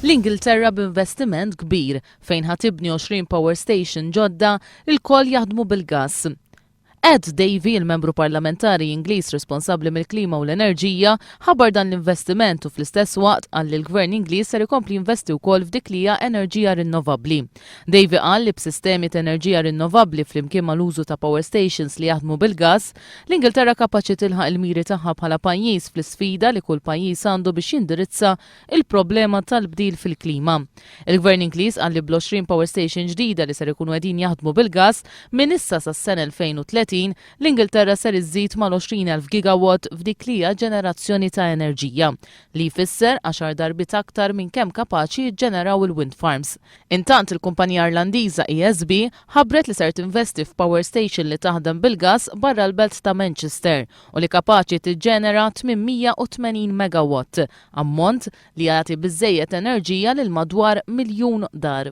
L-Ingilterra b'investiment kbir fejn ħa tibni 20 power station ġodda lkoll jaħdmu bil-gass. Ed Davey, il-membru parlamentari Ingliż responsabbli mill-klima u l-enerġija, ħabbar dan l-investiment u fl-istess waqt qal li l-Gvern Ingliż ser ikompli jinvesti wkoll f'dik li hija enerġija rinnovabbli. Davey qal li b'sistemi ta' enerġija rinnovabbli flimkien mal-użu ta' power stations li jaħdmu bil-gass, l-Ingilterra kapaċi tilħaq il-miri tagħha bħala pajjiż fl-isfida li kull pajjiż għandu biex jindirizza il-problema tal-bdil fil-klima. Il-Gvern Ingliż qal li bl-20 power station ġdida li ser ikunu qegħdin jaħdmu bil-gass, minn issa sas-sena 2030, l-Ingilterra ser iżżid mal-20,000 gigawatt f'dik li hija ġenerazzjoni ta' enerġija, li jfisser għaxar darbiet aktar minn kemm kapaċi jiġġeneraw il-wind farms. Intant, il-kumpanija Irlandiża ESB ħabbret li ser tinvesti f'power station li taħdem bil-gass barra l-belt ta' Manchester u li kapaċi tiġġenera 880 megawatt, ammont li jagħti biżżejjed enerġija lil madwar miljun dar.